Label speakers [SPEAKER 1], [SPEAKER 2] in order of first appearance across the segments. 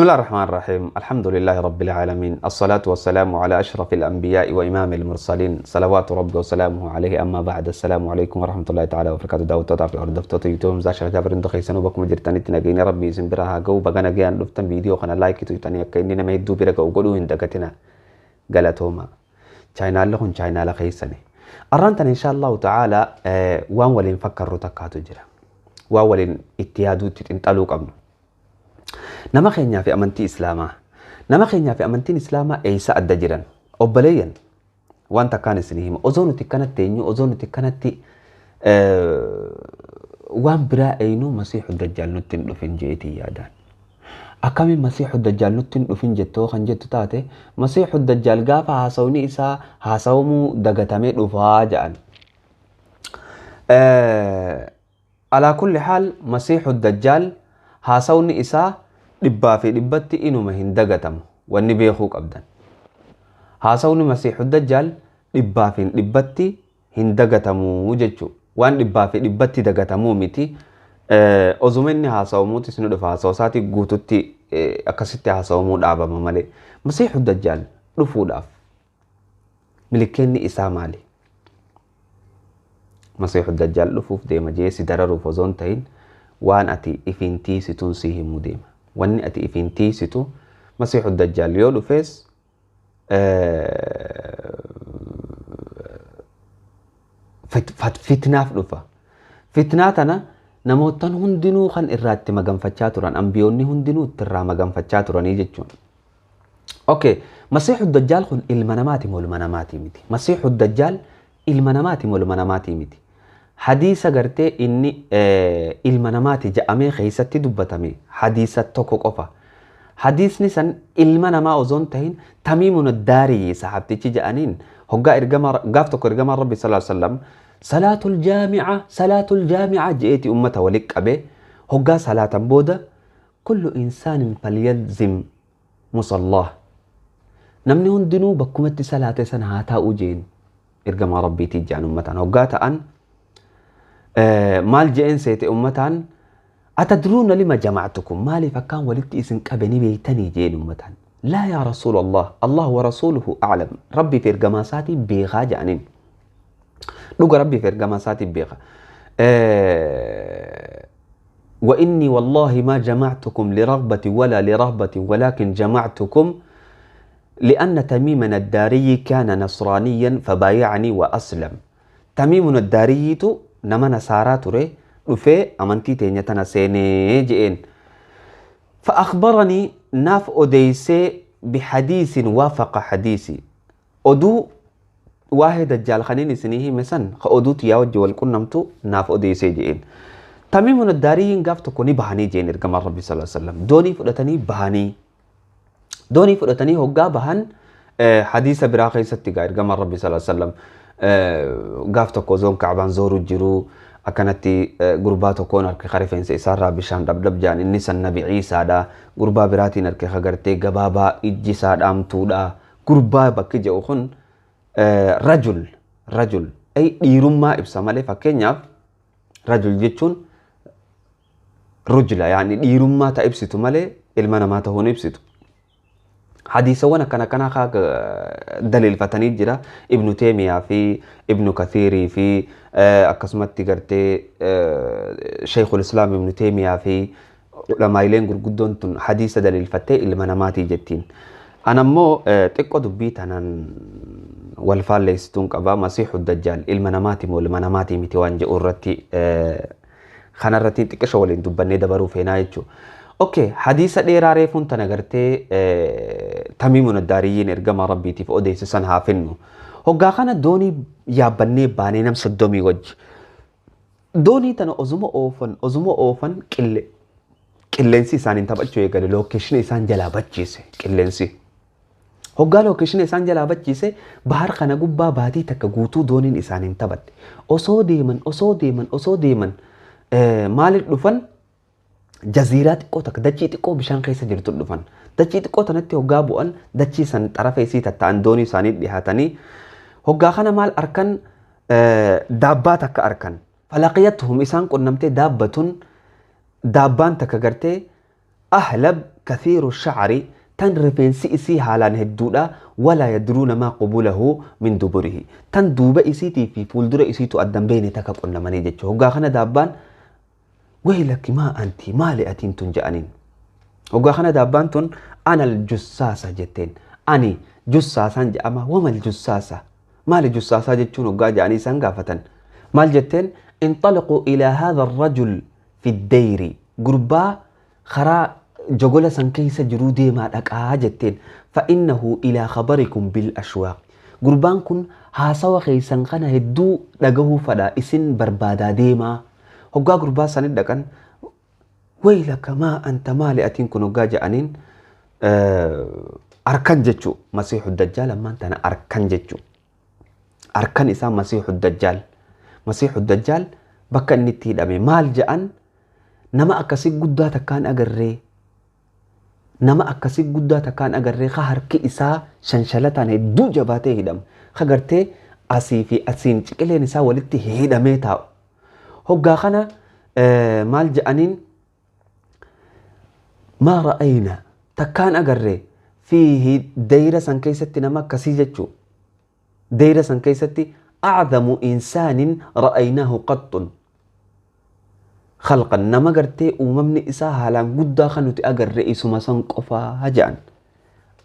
[SPEAKER 1] بسم الله الرحمن الرحيم، الحمد لله رب العالمين، الصلاة والسلام على أشرف الأنبياء وإمام المرسلين، صلوات ربي وسلامه عليه، أما بعد، السلام عليكم ورحمة الله تعالى وبركاته. Daawwattoota fi hordoftoota YouTube Hamzaa Jaabir, hundi keessanuu bakkuma jirtanitti nageenya Rabbii isin bira haa ga'u. Baga nagayaan dhuftan. Viidiyoo kana like tuqxanii akka inni nama hedduu bira ga'u godhuu hin dagatina. Galatooma. Chaayinaalli kun chaayinaala keessani. Arraan tana insha Allahu ta'ala waan waliin fakkarru takkaatu jira. Waan waliin itti yaaduu, itti xinxaluu qabnu. Nama keenyaa fi amantii Islaamaa. Nama keenyaa fi amantiin Islaamaa eessa adda jiran? Obboleeyyan, waan takkaan isinii hima. Osoo nuti kanatti eenyu, osoo nuti kanatti waan biraa eenyu, Masiixu Dajjaal nutti hin dhufin jeetii yaadaan. Akkamiin Masiixu Dajjaal nutti hin dhufin jettoo kan jettu taate, Masiixu Dajjaal gaafa haasawni isaa haasawamuu dagatamee dhufaa jedhan. Alaa kulli haal, Masiixu Dajjaal haasawni isaa dhibbaa fi dhibbatti inuma hin dagatamu, wanni beekuu qabdan. Haasawni Masiixu Dajjaal dhibbaa fi dhibbatti hin dagatamuu jechuudha. Waan dhibbaa fi dhibbatti dagatamuu miti. Osuma inni haasawamuutis ni dhufa, haasawa isaatii guututti akkasitti haasawamuu dhaabama malee. Masiixu Dajjaal dhufuudhaaf milikkeenni isaa maali? Masiixu Dajjaal dhufuuf deema jee si dararuuf osoo hin ta'in, waan ati ifiin tiisituun si himuu deema. Wanni ati ifiin tiisitu, Masiixu Dajjaal yoo dhufees fitnaaf dhufa. Fitnaa tana namootan hundinuu kan irraa itti maganfachaa turan, ambiyoonni hundinuu itti irraa maganfachaa turanii jechuudha. Okay, Masiixu Dajjaal kun ilma namaati moo ilma namaatii miti? Masiixu Dajjaal ilma namaati moo ilma namaatii miti? Hadiisa gartee inni ilma namaati ja'amee keessatti dubbatame hadiisa tokko qofa. Hadiisni san ilma namaa osoo hin ta'in, Tamiimun Daarii saxaabtichi ja'aniin hoggaa ergamaa gaaf tokko ergamaan Rabbi sallallahu alaihi wasallam "Salaatul jaami'a, salaatul jaami'a" je'eeti ummata walitti qabee, hoggaa salaatan booda "Kullu insaanin falyalzim musallah", namni hundinuu bakkumatti salaate sana haa taa'u jeen ergamaa Rabbiitii ja'an ummataan. Hoggaa ta'an maal je'een seete ummataan? "Atadruuna lima jama'tukum?" Maaliif akkaan walitti isin qabe ni beeytanii jeen ummataan. "Laa yaa rasuula Allah, Allah wa rasuuluhu a'lam", Rabbii fi ergamaa isaatii beekaa ja'aniin. Dhuga, Rabbii fi ergamaa isaatii beeka. "وإني والله ما جمعتكم لرغبة ولا لرهبة، ولكن جمعتكم لأن تميما الداري كان نصرانيا فبايعني وأسلم". تميم الداري nama nasaaraa ture, dhufee amantii teenya tana seenee je'een. "فأخبرني", naaf odeysee, "بحديث وافق حديثي", oduu waa'ee Dajjaal kaniin isinii hime san ka oduu tiyyaa wajji wal qunnamtu naaf odeysee je'een. Tamiimun Addaariyyiin gaaf tokko ni bahanii jeen ergamaan Rabbi sallallahu alaihi wasallam. Doonii fudhatanii bahanii, doonii fudhatanii hoggaa bahan, hadiisa biraa keessatti gaa ergamaan Rabbi sallallahu alaihi wasallam gaaf tokko zoon Ka'baan zooru jiru akkanatti gurbaa tokkoon harka ka rifeensa isaarraa bishaan dhabdhab jaan, inni san Nabi Iisaadha. Gurbaa biraatiin harka ka gartee gabaabaa ijji isaa dhaamtuudha. Gurbaa bakki jedhu kun rajul rajul ay dhiirummaa ibsa malee, fakkeenyaaf rajul jechuun rujula yaani dhiirummaa ta ibsitu malee ilma namaa ta'uun ibsitu. Hadiisawwan akkana akkanaa kaa daliilfatanii jira. Ibnu Teemiyaa fi Ibnu Kathiirii fi akkasumatti gartee Sheekul Islaam Ibnu Teemiyaa fi ulamaayileen gurguddoon tun hadiisa daliilfattee ilma namaatii jettiin. Anammoo xiqqoo dubbii tanaan wal faalleessituun qaba. Masiixu Dajjaal ilma namaati moo ilma namaatii miti waan jedhu irratti, kanarratti xiqqisho waliin dubbannee dabaruu feenaa jechuudha. Okay, hadiisa dheeraa reefuun tana gartee Tamiimun Addaariyyiin ergama Rabbiitiif odeesse san haa finnu. Hoggaa kana doonii yaabbannee baanee nam 30 wajji. Doonii tana osuma oofan, osuma oofan, qille qilleensi isaaniin taphachuu eegale, location isaan jalaa bachiise qilleensi. Hoggaa location isaan jalaa bachiise, bahar kana gubbaa baatii takka guutuu dooniin isaaniin taphatte. Osoo deeman, osoo deeman, osoo deeman, maaliif dhufan? Jaziiraa xiqqoo takka, dachii xiqqoo bishaan keessa jirtu dhufan. Dachii xiqqoo tanatti hoggaa bu'an, dachii san xarafa isii tatta'an, doonii isaanii dhihaatanii hoggaa kana maal arkan? Daabbaa takka arkan. فلقيتهم, isaan qunnamtee daabbatun, daabbaan takka gartee أهلب Kathiiru shacri, tan rifeensi isii haalaan hedduudha. Walaa yadruuna maa qubulahu min duburihi, tan duuba isiitii fi fuuldura isiitu addan beene takka qunnamanii jechuudha. Hoggaa kana daabbaan waylakki maa anti, maali atiin tun je'aniin. Hoggaa kana daabbaan tun ana aljussaasa jetteen, ani jussaasaan je'ama. Wamal jussaasa, maali jussaasaa jechuun hoggaa je'anii isaan gaafatan, maal jetteen? Inxaliquu ilaa haadha arrajul fi ddeyri, gurbaa karaa jogola san keessa jiruu deemaa dhaqaa jetteen. Fa'innahu ilaa khabarikum bil ashwaaq, gurbaan kun haasawa keessan kana hedduu dhagahuu fadha, isin barbaadaa deemaa. Hoggaa gurbaa sanit dhaqan, waylaka maa anta, maali atiin kun hoggaa je'aniin, arkan jechuu Masiixu Dajjaal ammaan tana arkan jechuu, arkan isaa Masiixu Dajjaal. Masiixu Dajjaal bakka inni itti hidhame maal je'an? Nama akkasii guddaa takkaan agarree, nama akkasii guddaa takkaan agarree, ka harki isaa shanshalataan hedduu jabaatee hidhama, ka gartee asii fi asiin ciqileen isaa walitti hidhamee taa'u. Hoggaa kana maal je'aniin? Maa ra'ayna, takkaan agarree fiihi, deyra san keessatti nama akkasii jechuu, deyra san keessatti acdamu insaanin ra'aynaahu qaxxun khalqan, nama gartee uumamni isaa haalaan guddaa kan nuti agarre isuma san qofaa je'an.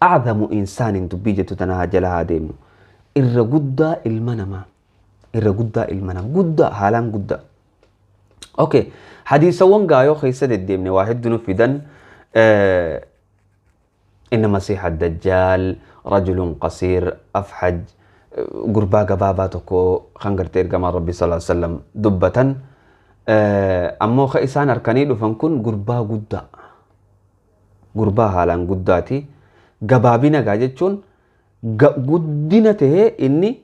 [SPEAKER 1] Acdamu insaanin dubbii jettu tana haa jala haa deemnu. Irra guddaa ilma namaa, irra guddaa ilma namaa, guddaa, haalaan guddaa. Okay, hadiisawwan gaayoo keessa deddeemne waa hedduu nu fidan. Inna Masiixa Dajjaal rajulun qasiir afhaj, gurbaa gabaabaa tokko kan gartee ergamaan Rabbi sallallahu alaihi wasallam dubbatan. Ammoo ka isaan harkanii dhufan kun gurbaa guddaa, gurbaa haalaan guddaati. Gabaabina gaa jechuun guddina tahee, inni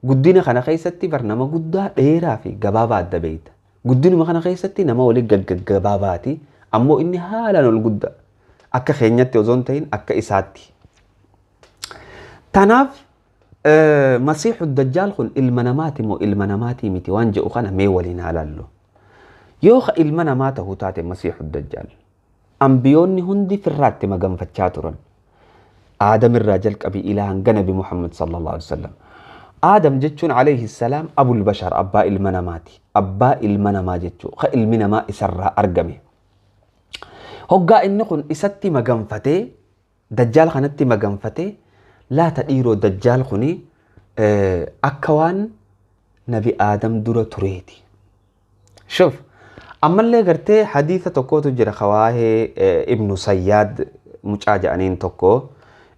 [SPEAKER 1] guddina kana keessatti bar nama guddaa dheeraa fi gabaabaa adda beeyta. Guddinuma kana keessatti nama walii gaggabaabaati. Ammoo inni haalaan ol guddaa, akka keenyatti osoo hin ta'in akka isaatti. Tanaaf Masiixu Dajjaal kun ilma namaati moo ilma namaatii miti waan jedhu kana mee waliin haa laallu. Yoo ka ilma namaa ta'uu taate Masiixu Dajjaal, ambiyoonni hundi firraatti maganfachaa turan. Aadam irraa jalqabii ilaa hanga Nabi Muhammad sallallahu alaihi wasallam. Aadam jechuun alayhi salaam abul bashar, abbaa ilma namaati. Abbaa ilma namaa jechuu, ka ilmi namaa isarraa argame. Hoggaa inni kun isatti maganfatee, Dajjaal kanatti maganfatee, laata dhiiroo Dajjaal kuni akka waan Nabi Aadam dura tureeti. Shuf, ammallee gartee hadiisa tokkotu jira ka waa'ee Ibnu Sayyaad mucaa jedhaniin tokko.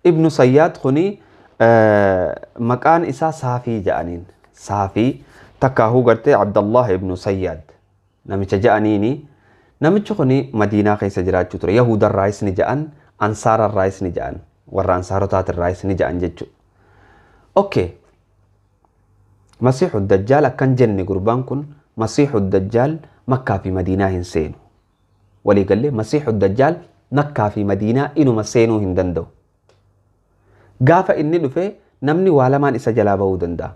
[SPEAKER 1] Ibnu Sayyaad kuni maqaan isaa Saafii jedhaniin. Saafii takkaahuu gartee Abdallah Ibnu Sayyaad namicha jedhaniini. Namichi kuni Madiinaa keessa jiraachuu ture. Yahudarraayis ni jedhan, Ansaararraayis ni jedhan, warra Ansaarotaatirraayis ni jedhan jechuudha. Okay. Masiixu Dajjaal akkan jenne, gurbaan kun Masiixu Dajjaal Makkaa fi Madiinaa hin seenu. Waliigallee, Masiixu Dajjaal Makkaa fi Madiinaa inuma seenuu hin danda'u. Gaafa inni dhufe namni waa lamaan isa jalaa bahuu danda'a.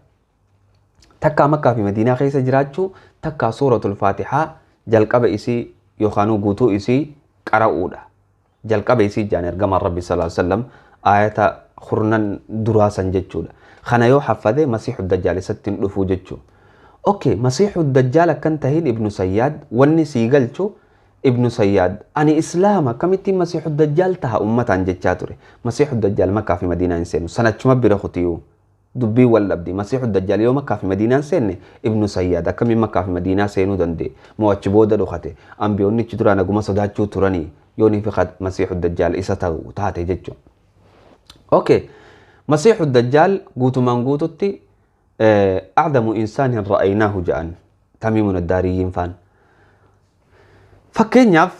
[SPEAKER 1] Takkaa Makkaa fi Madiinaa keessa jiraachuu, takkaa Suuratul Faatihaa jalqaba isii yookaan guutuu isii qara'uudha. Jalqaba isii jaan ergamaan Rabbi sallallahu alaihi wasallam ayata kurnan duraa san jechuudha. Kana yoo haffate Masiixu Dajjaal isatti hin dhufuu jechuudha. Okay, Masiixu Dajjaal akkan tahin Ibnu Sayyaad wanni sii galchu, Ibnu Sayyaad ani Islaama, akkamittiin Masiixu Dajjaal taha ummataan jechaa ture. Masiixu Dajjaal Makkaa fi Madiinaa hin seenu. Sanachuma bira kutiyuu. Dubbii wal dhabdi. Masiixu Dajjaal yoo Makkaa fi Madiinaa hin seenne, Ibnu Sayyaad akkamiin Makkaa fi Madiinaa seenuu danda'e? Moo achi booda dhokate? Ambiyoonni achi duraan naguma sodaachuu turanii yoo ni fi Masiixu Dajjaal isa ta'u taate jechuudha. Okay. Masiixu Dajjaal guutumaan guututti acdamu insaanin ra'aynaahu jedhan Tamiimun Addaariyyiin faan. Fakkeenyaaf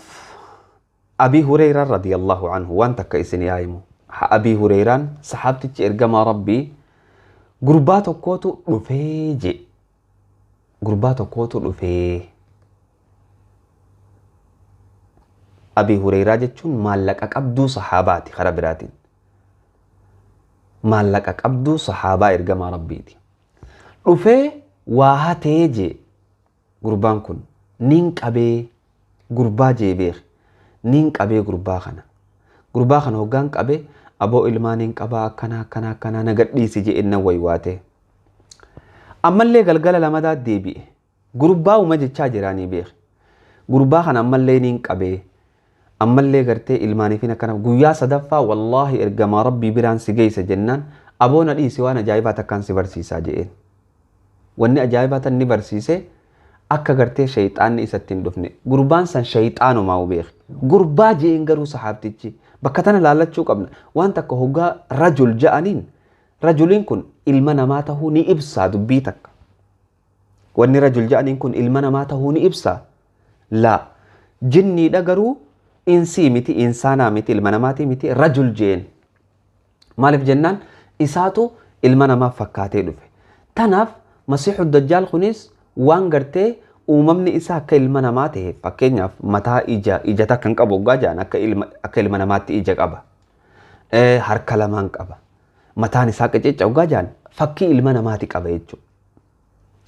[SPEAKER 1] Abii Hureyraan radiyallahu anhu waan takka isin yaa'imu. Abii Hureyraan saxaabtichi ergamaa Rabbii gurbaa tokkootu dhufee je. Gurbaa tokkootu dhufee. Abii Hureyraa jechuun maallaqa qabduu saxaabaati karaa biraatiin. Maallaqa qabduu saxaabaa ergamaa Rabbiiti. Dhufee waa hatee jee gurbaan kun, nin qabee gurbaa jee beek, nin qabee gurbaa kana. Gurbaa kana hoggaan qabe aboo ilmaaniin qabaa akkana akkana akkana na gadhiisi je'een nan waywaate. Ammallee galgala lamadaa deebi'e. Gurbaa uma jechaa jiraanii beeke. Gurbaa kana ammallee niin qabee. Ammallee gartee ilmaaniifin akkana guyyaa sadaffaa wallaahi ergamaa rabbii biraan si geessa jennaan aboo na dhiisi waan ajaa'ibaa takkaan si barsiisaa je'een. Wanni ajaa'ibaa tan ni barsiise akka gartee shayxaanni isatti hin dhufne. Gurbaan san shayxaanumaa beeke. Gurbaa je'een garuu sahaabtichi bakka tana laallachuu qabna. Waan takka hoggaa rajul ja'aniin rajuliin kun ilma namaa tahuu ni ibsaa dubbii takka. Wanni rajul ja'aniin kun ilma namaa tahuu ni ibsaa. Laa jinniidha garuu insii miti insaanaa miti ilma namaatii miti rajul je'een. Maaliif jennaan isaatu ilma namaa fakkaatee dhufe. Tanaaf Masiixu Dajjaal kunis waan gartee uumamni isaa akka ilma namaa ta'e fakkeenyaaf mataa ija ija takka hin qabu hoggaa ja'an akka ilma namaatti ija qaba. Harka lamaan qaba. Mataan isaa qicicca hoggaa ja'an fakkii ilma namaati qaba jechuudha.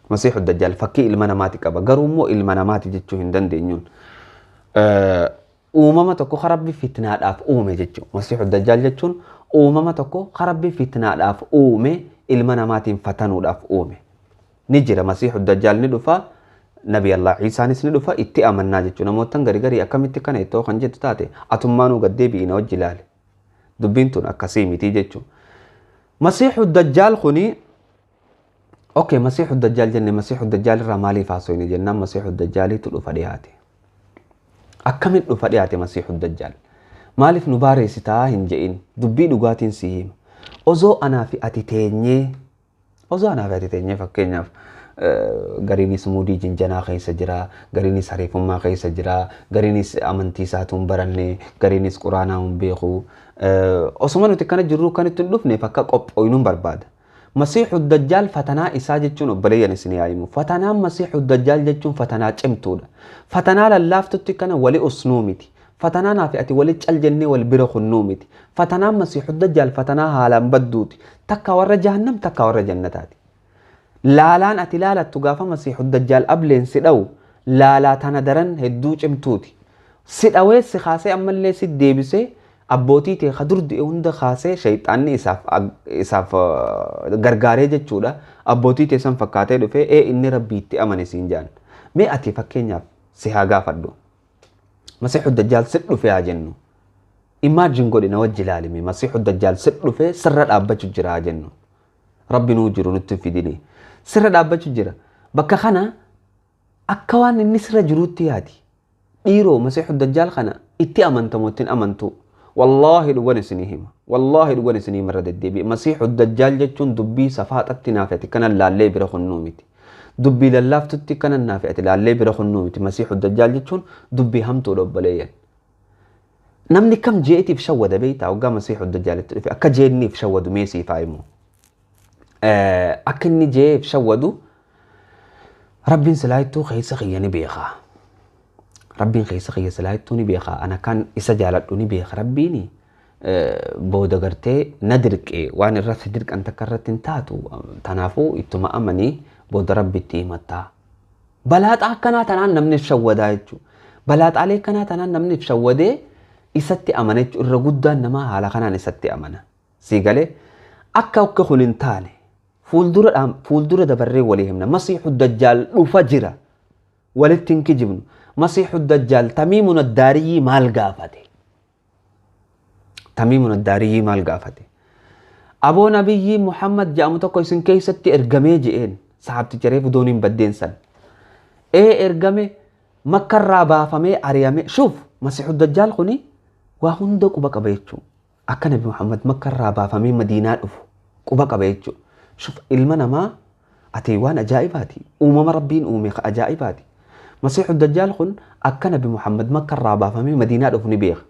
[SPEAKER 1] Masiixu Dajjaal fakkii ilma namaati qaba. Garuu immoo ilma namaati jechuu hin dandeenyuun. Uumama tokko Rabbi fitnaadhaaf uume jechuudha. Masiixu Dajjaal jechuun uumama tokko Rabbi fitnaadhaaf uume ilma namaatiin fatanuudhaaf uume. Ni jira Masiixu Dajjaal ni dhufa. Nabi Allah Iisaanis ni dhufa itti amannaa jechuudha. Namootaan gari garii akkamitti kana ittoo kan jettu taate atummaanuu gad deebi'i na wajji ilaale. Dubbiin tun akkasii miti jechuudha. Masiixu Dajjaal kuni okay Masiixu Dajjaal jenne Masiixu Dajjaal irraa maaliif haasofne jennaan Masiixu Dajjaaliitu dhufa dhiyaate. Akkamiin dhufa dhiyaate Masiixu Dajjaal? Maaliif nu baareessitaa hin je'in dubbii dhugaatiin si hima. Osoo anaa fi ati teenyee osoo anaa fi ati teenyee fakkeenyaaf gariinis muudii jinjanaa keessa jira, gariinis hariifummaa keessa jira, gariinis amantii isaatu hin baranne, gariinis quraanaa hin beeku. Osuma nuti kana jirru kan itti hin dhufneef akka qophooynuun barbaada. Masiixu Dajjaal fatanaa isaa jechuun obboleeyyan isin yaa himu. Fatanaan Masiixu Dajjaal jechuun fatanaa cimtuudha. Fatanaa lallaaftutti kana wali usnuu miti. Fatanaa naafi ati wali cal jennee wal bira kunnuu miti. Fatanaan Masiixu Dajjaal fatanaa haalaan badduuti. Takka warra jahannam takka warra jannataati. Laalaan ati laalattu gaafa Masiixu Dajjaal ableen si dha'u laalaa tana daran hedduu cimtuuti. Si dhawee si kaasee ammallee si deebisee abbootii ta'e ka dur du'e hunda kaasee shayxaanni isaaf gargaaree jechuudha. Abbootii ta'e san fakkaatee dhufee ee inni rabbii itti amane siin jaan. Mee ati fakkeenyaaf si haa gaafadhu. Masiixu Dajjaal si dhufee haa jennu. Imagine godhi na wajji ilaalime Masiixu Dajjaal si dhufee sirra dhaabbachuu jira haa jennu. Rabbi nuu jiru nutti hin fidini. Sirra dhaabbachuu jira. Bakka kana akka waan inni sirra jiruutti yaadi. Dhiiroo Masiixu Dajjaal kana itti amantamu ittiin amantu. Wallaahi dhugan isinii hima. Wallaahi dhugan isinii hima irra deddeebi'e. Masiixu Dajjaal jechuun dubbii safaaxatti naaf ati kana laallee bira kunnuu miti. Dubbii lallaaftutti kana naaf ati laallee bira kunnuu miti. Masiixu Dajjaal jechuun dubbii hamtuudha obboleeyyan. Namni kam jeetiif shawwada beektaa hoggaa Masiixu Dajjaalitti dhufe akka jeenniif shawwadu mee siif haa himu. Akka inni jeef shawwadu Rabbiin silaayittuu keessa kiyya ni beeka. Rabbiin keessa kiyya silaayittuu ni beeka. Ana kan isa jaaladhu ni beeka. Rabbiin booda gartee na dirqee waan irratti dirqan takka irratti hin taatu. Tanaafuu ittuma amanii booda Rabbitti himattaa. Balaaxaa akkanaa tanaan namni shawwadaa jechuudha. Balaaxaalee akkanaa tanaan namni shawwadee isatti amana jechuudha. Irra guddaan namaa haala kanaan isatti amana. Sii galee akka kun hin taane fuuldura dabarree walii himna. Masiixu Dajjaal dhufa jira. Walitti hin kijibnu. Masiixu Dajjaal Tamiimun Addaariyyii maal gaafate? Tamiimun Addaariyyii maal gaafate? Aboo Nabiyyii Muhammad jedhamu tokko isin keessatti ergamee je'een sahaabticha reefu dooniin baddeen san. Ee ergame makkarraa baafamee ari'ame. Shuuf Masiixu Dajjaal kuni waa hunda quba qaba jechuudha. Akka Nabi Muhammad makkarraa baafamee Madiinaa dhufu quba qaba jechuudha. Shuuf ilma namaa ati waan ajaa'ibaati. Uumama Rabbiin uume ka ajaa'ibaati. Masiixu Dajjaal kun akka Nabi Muhammad makkarraa baafamee Madiinaa dhufu ni beeka.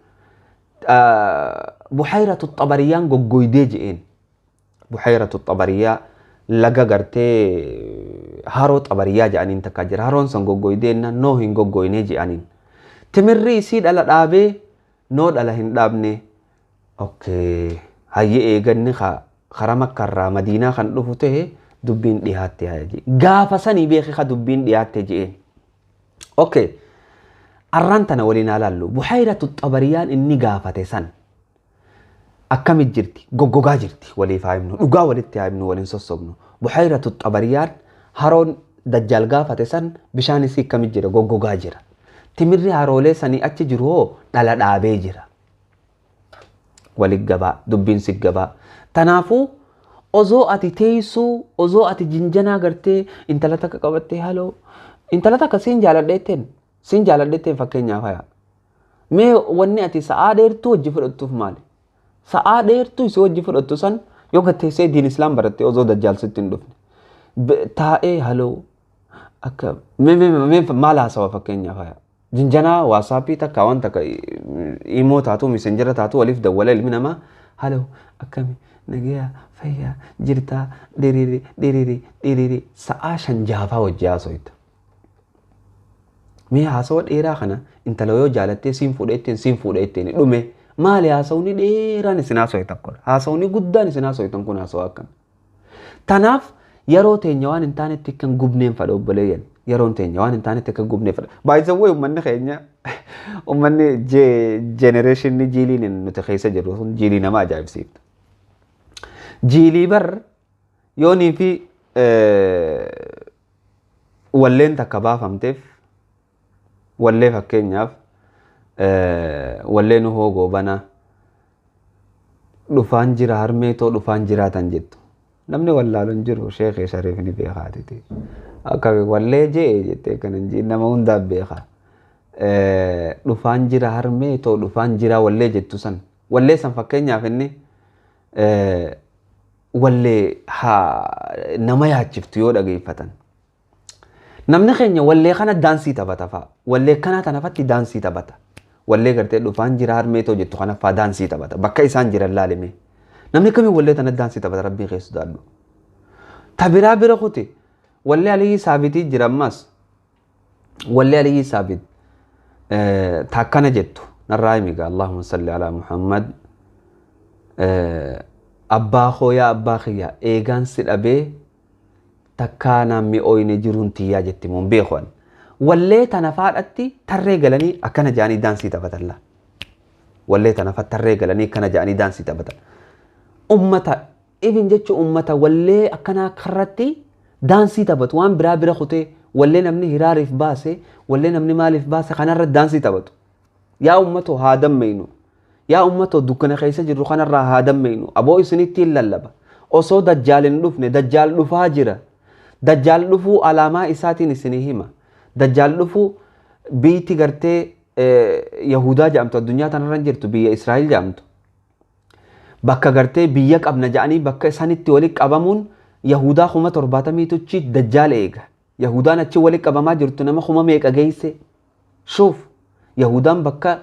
[SPEAKER 1] Buhayratu Xabariyaan goggoydee je'een. Buhayratu Xabariyaa laga gartee haroo Xabariyaa jedhaniin takka jira. Haroon san goggoydee noo hin goggoynee je'aniin. Timirri isii dhala dhaabee noo dhala hin dhaabne. Okay. Hayyee eeganni karaa makkarraa Madiinaa kan dhufu ta'e dubbiin dhiyaatte haa jee. Gaafa sanii beeki ka dubbiin dhiyaatte je'een. Okay. Arraan tana waliin haa laallu. Buhayratu Xabariyaan inni gaafate san. Akkamit jirti? Goggogaa jirti. Waliif haa himnu. Dhugaa walitti haa himnu, waliin sossobnu. Buhayratu Xabariyaan, haroon Dajjaal gaafate san, bishaan isii akkamit jira? Goggogaa jira. Timirri haroolee sanii achi jiru hoo dhala dhaabee jira. Walit gabaa, dubbiin si gabaa. Tanaafuu osoo ati teessuu, osoo ati jinjanaa gartee intala takka qabattee, haloo, intala takka siin jaaladheetteen, siin jaaladheetteen fakkeenyaaf haya. Mee wanni ati sa'aa dheertuu hojii fudhattuuf maali? Sa'aa dheertuu isii hojii fudhattu san yoo gatteessee diin islaam barattee, osoo Dajjaal sitti hin dhufne. Taa'ee haloo akka mee mee mee maal haasawa fakkeenyaaf haya. Jinjanaa WhatsAppii takka waan takka imo taatu, Messengera taatu waliif dawwala ilmi namaa, haloo, akkami, nagayaa, fayyaa jirtaa, dhiriiri dhiriiri dhiriiri sa'aa 5 jaafaa wajji haasoyta. Mee haasawa dheeraa kana intala yoo jaalattee siin fuudhee ittiin siin fuudhee ittiin dhume, maali haasawni dheeraan isin haasoytan kun? Haasawni guddaan isin haasoytan kun haasawa akkam? Tanaaf yeroo teenya waan hin taanetti kan gubneen fadha, obboleeyyan. Yeroon teenya waan hin taanetti akka gubneen fadha. Baay'isawwee uummanni keenya, uummanni generationni jiiliin nuti keessa jirru sun jiilii nama ajaa'ibsiiftu. Jiilii bar yoonii fi walleen takka baafamteef, wallee fakkeenyaaf wallee nu hoo goobana dhufaan jira harmeetoo dhufaan jiraatan jettu. Namni wallaalu hin jiru, sheekee shariif ni beekaatiti. Akka wallee jee jettee kan hin jiin nama hundaaf beeka. Dhufaan jira harmeetoo dhufaan jira wallee jettu san. Wallee san fakkeenyaaf inni wallee haa nama yaachiftu yoo dhageeffatan. Namni keenya wallee kana daansii taphata fa'a. Wallee kana tanafatti daansii taphata. Wallee gartee dhufaan jira harmeetoo jettu kana fa'aa daansii taphata. Bakka isaan jiran laalime. Namni kamiin wallee tana daansii taphata, rabbii keessa sodaadhu. Ta biraa bira kuti. Wallee Aliyyi Saabitii jira ammas. Wallee Aliyyi Saabit ta akkana jettu. Narraa himi gaa, Allahumma salli alaa Muhammad. Abbaa koo, yaa abbaa kiyya, eegaan si dhabee takkaa naan mi'ooyne jiruun tiyyaa jetti moon beeku an. Wallee tana faadhatti tarree galanii akkana jedhanii daansii taphatan laa. Wallee tana fa tarree galanii akkana jedhanii daansii taphatan. Ummata ibin jechuun ummata wallee akkanaa karratti daansii taphatu, waan biraa bira kutee, wallee namni hiraariif baase, wallee namni maaliif baase kanarra daansii taphatu. Yaa ummatoo, haa dammeynu. Yaa ummatoo, dukkana keessa jirru kanarraa haa dammeynu. Aboo, isinitti hin lallaba. Osoo Dajjaal hin dhufne, Dajjaal dhufaa jira. Dajjaal dhufuu alaamaa isaatiin isinii hima. Dajjaal dhufuu biitti gartee Yahudaa jedhamtu addunyaa tanarra hin jirtu, biyya Israa'el jedhamtu. Bakka gartee biyya qabna jedhanii bakka isanitti walitti qabamuun Yahudaa 70,000tu Dajjaal eega. Yahudaan achi walitti qabamaa jirtu nama kuma meeqa geesse? Shuuf, Yahudaan bakka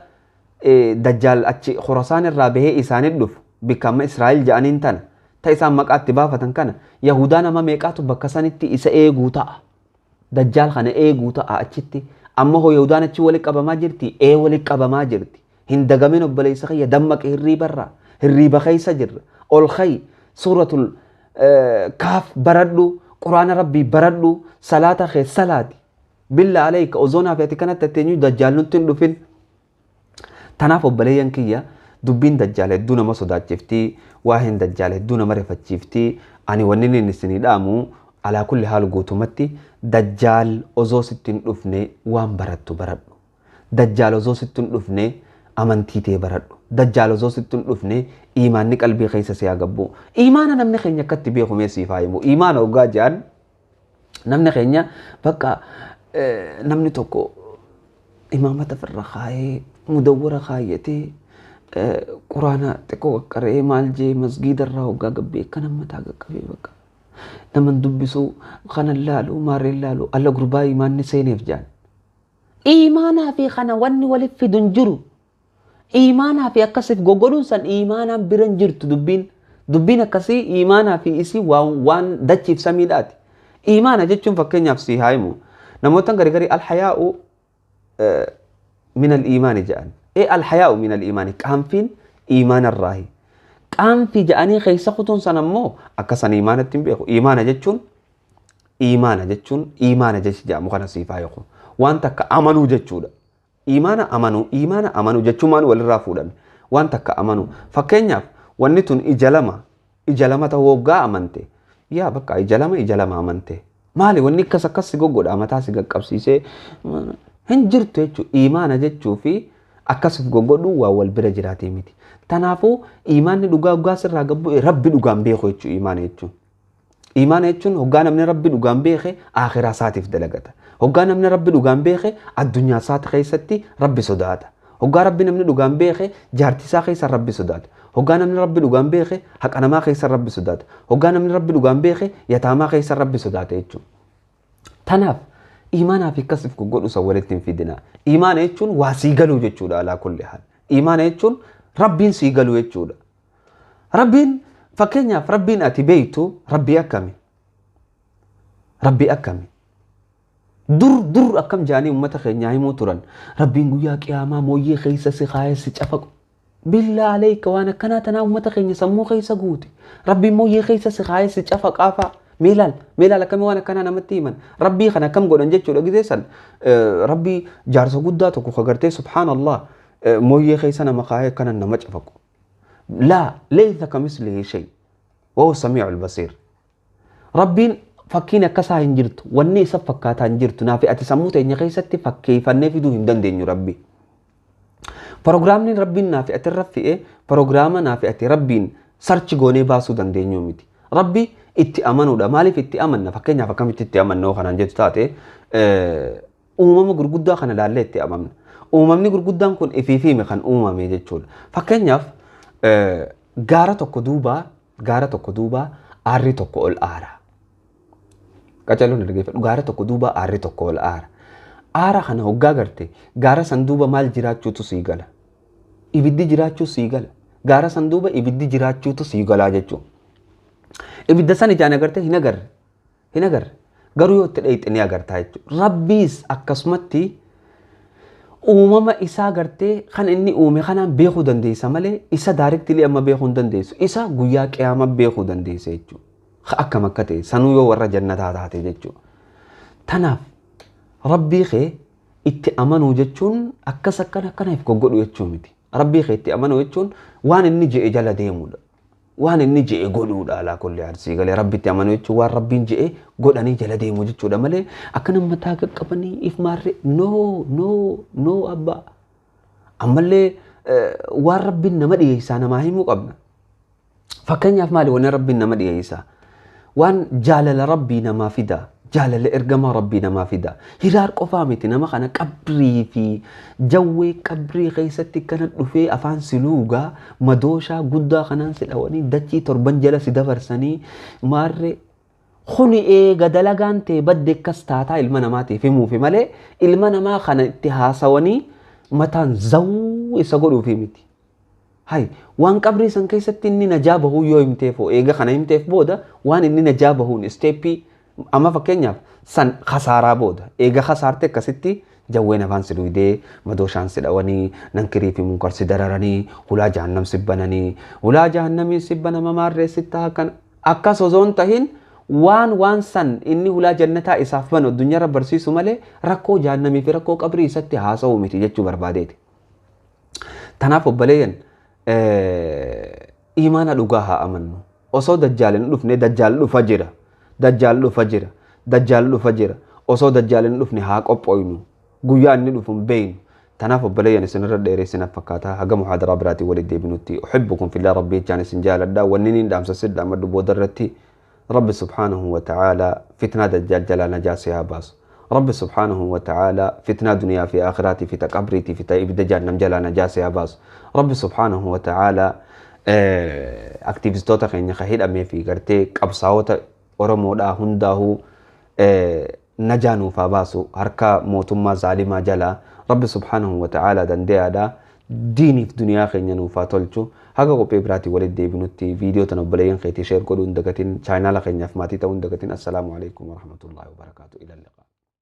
[SPEAKER 1] Dajjaal achi Khurasaan irraa bahee isaanii dhufu, bikka amma Israa'el jedhaniin tana, ta isaan maqaatti baafatan kana, Yahudaa nama meeqaatu bakka sanitti isa eeguu ta'a? Dajjaal kana eeguu ta'a achitti. Amma hoo Yahudaan achi walitti qabamaa jirti? Ee, walitti qabamaa jirti. Hin dagamin obboleessa kiyya, dammaqe hirriibarraa. Hirriiba keessa jirra. Ol ka'i, suuratul Kaaf baradhu, quraana rabbii baradhu, salaata kee salaati. Billa alayka, osoo naaf ati kanatti atteenyu Dajjaal nutti hin dhufin. Tanaaf obboleeyyan kiyya, dubbiin Dajjaal hedduu nama sodaachifti, waa'een Dajjaal hedduu nama rifachiifti. Ani wanni inni isinii dhaamu alaa kulli haal guutumatti, Dajjaal osoo sitti hin dhufne waan barattu baradhu. Dajjaal osoo sitti hin dhufne amantii tee baradhu. Dajjaal osoo sitti hin dhufne iimaanni qalbii keessa si haa gabbu. Iimaana namni keenya akkatti beeku mee siif haa himu. Iimaana hoggaa jedhan namni keenya bakka namni tokko imaamata firra kaayee, mudawwara kaayyatee, quraana xiqqoo qaqqaree, maal jee, masgiida irraa hoggaa gabbee akkana mataa qaqqabee, bakka naman dubbisu kana laalu maarreen laalu alla gurbaa iimaanni seeneef jaan. Iimaanaa fi kana wanni waliif fidu hin jiru. Iimaanaa fi akkasiif goggoduun san iimaanaan bira hin jirtu dubbiin. Dubbiin akkasii iimaanaa fi isii waan dachiif samiidhaati. Iimaana jechuun fakkeenyaaf si haa himu. Namoota gari alhayaa'u min al-iimaani jedhan. Ee, alhayaa'u min al-iimaani, qaanfiin iimaanarraahi. Qaanfii jedhanii keessa kutuun san ammoo akka san iimaanatti hin beeku. Iimaana jechuun iimaana jechi jedhamu kana siif haa hiiku. Waan takka amanuu jechuudha. Iimaana amanuu, iimaana amanuu jechuun walirraa fuudhame. Waan takka amanuu. Fakkeenyaaf Wanni tun ija lama ta'uu hoggaa amante. Yaa bakka ija lama amante. Maali wanni akkas akkas si goggodha mataa si qaqqabsiisee hin jirtu jechuudha. Imaana jechuu fi akkas goggodhu waa wal bira jiraatee miti. Kanaafuu imaanni dhugaa hoggaa sirraa gabbu'e rabbi dhugaan beeku jechuudha imaana jechuun. Imaana jechuun hoggaa namni rabbi dhugaan beeke akhiraa isaatiif dalagata. Hoggaa namni rabbi dhugaan beeke addunyaa isaati keessatti rabbi sodaata. Hoggaa rabbi namni dhugaan beeke jaartii isaa keessa rabbi sodaata. Hoggaa namni rabbi dhugaan beeke haqa namaa keessa rabbi sodaata. Hoggaa namni rabbi dhugaan beeke yataamaa keessa rabbi sodaata jechuudha. Tanaaf imaanaa fi akkasiif goggodhu isa walitti hin fidina. Imaana jechuun waa sii galuu jechuudha alaa kulli haal. Imaana jechuun rabbiin sii galuu jechuudha. Rabbiin fakkeenyaaf rabbiin ati beektu rabbii akkami? Rabbii akkami? Dur akkam jaanii uummata keenyaa himuu turan. Rabbiin guyyaa qiyaamaa mooyyee keessa si kaayee si cafaqu. Billaa aleeka waan akkanaa tanaa uummata keenya sammuu keessa guute. Rabbiin mooyyee keessa si kaayee si cafaqaa fa'a. Meelaal akkamii waan akkanaa namatti himan. Rabbii kana akkam godhan jechuudha gisee san. Rabbii jaarsa guddaa tokko kagartee subhaanallah mooyyee keessa nama kaayee akkana nama cafaqu. Laa laysa kamislihi shay. Wahuwa samiicul basiir. Rabbiin fakkiin akkasaa hin jirtu. Wanni isa fakkaataa hin jirtu. Naafi ati sammuu teenya keessatti fakkeeffannee fiduu hin dandeenyu rabbi. Proogiraamni rabbiin naafi ati irra fe'ee proogiraama naafi ati rabbiin sarchi goonee baasuu dandeenyu miti. Rabbi itti amanuudha. Maaliif itti amanna? Fakkeenyaaf akkamitti itti amannoo kanaan jettu taate uumama gurguddaa kana ilaallee itti amanna. Uumamni gurguddaan kun ifiifiime kan uumame jechuudha. Fakkeenyaaf gaara tokko duubaa aarri tokko ol aara. Qacaluun dhaggeeffadhu. Gaara tokko duuba aarri tokko ol aara. Aara kana hoggaa garte gaara san duuba maal jiraachuutu sii gala? Ibiddi jiraachuu sii gala. Gaara san duuba ibiddi jiraachuutu sii galaa jechuudha. Ibidda san ijaan agartee hin agarre. Hin agarre. Garuu yoo itti dheeyxe ni agartaa jechuudha. Rabbiis akkasumatti uumama isaa gartee kan inni uume kanaan beekuu dandeessa malee isa daarektilii amma beekuu hin dandeessu. Isa guyyaa qiyaamaa beekuu dandeessa jechuudha. Akkam akka ta'e sanuu yoo warra jannataa taate jechuudha. Tanaaf rabbii kee itti amanuu jechuun akkas akkana akkanaaf goggodhu jechuu miti. Rabbii kee itti amanuu jechuun waan inni je'e jala deemuudha. Waan inni je'e godhuudha alaa kulli arsii galee rabbi itti amanuu jechuun waan rabbiin je'e godhanii jala deemuu jechuudha malee akkana mataa qaqqabanii if maarree no no no abbaa. Ammallee waan rabbiin nama dhiyeessaa namaa himuu qabna. Fakkeenyaaf maali wanni rabbiin nama dhiyeessaa? Waan jaalala rabbii namaa fida. Jaalala ergamaa rabbii namaa fida. Hiraar qofaa miti nama kana qabrii fi jawwee qabrii keessatti kana dhufee afaan si luugaa madooshaa guddaa kanaan si dhawanii dachii torban jala si dabarsanii maarree kuni eega dalagaan ta'e badde akkas taataa ilma namaatiif himuufi malee ilma namaa kana itti haasawanii mataan zawuu isa godhuufi miti. Hai waan qabrii san keessatti inni najaa bahuu yoo himteef eega kana himteef booda waan inni najaa bahuun isteeppii amma fakkeenyaaf san khasaaraa booda eega khasaarte akkasitti jawween afaan si duydee madooshaan si dhawanii nankirii fi munkar si dararanii hulaa jahannam si bananii hulaa jahannamii si banama maarree si ta'a kan akkas osoo hin tahin waan san inni hulaa jannataa isaaf banu addunyaarra barsiisu malee rakkoo jahannamii fi rakkoo qabrii isatti haasa'u miti jechuu barbaadeeti. Tanaaf obboleeyyan imaana dhugaa haa amannu. Osoo dajjaal hin dhufne dajjaal dhufa jira. Dajjaal dhufa jira. Dajjaal dhufa jira. Osoo dajjaal hin dhufne haa qophooynu. Guyyaa inni dhufu hin beeknu. Tanaaf obboleeyyan isinirra dheeressin fakkaataa haga muhaadaraa biraatiin walitti deebinutti uhibbukum fillah rabbii jechaan isin jaaladha. Wanni niin dhaamsa sidha amma booda irratti Rabbi subhaanahu wa ta'aala fitnaa dajjaal jalaa najaa si haa baasu. Rabbi subhaanahu wa ta'aala fitnaa duniyaa fi aakhiraatii fi taqabriitii fi ibidda jahannam jalaa najaa si haa baasu. Rabbi subhaanahu wa ta'aala aktiivistoota keenya ka hidhamee fi gartee qabsaa'ota Oromoodhaa hundaa'uu najaa nuuf haa baasu harka mootummaa zaalimaa jalaa Rabbi subhaanahu wa ta'aala dandeeyaadha. Diiniif duniyaa keenya nuuf haa tolchu. Haga qophii biraatiin walitti deebinutti viidiyoo tana obboleeyyan keetii sheer godhuu hin dagatin chaayinaala keenyaaf maatii ta'uu hin dagatin. Assalaamu alaikum warahmatullaahi wabarakaatu. Ila liqaa.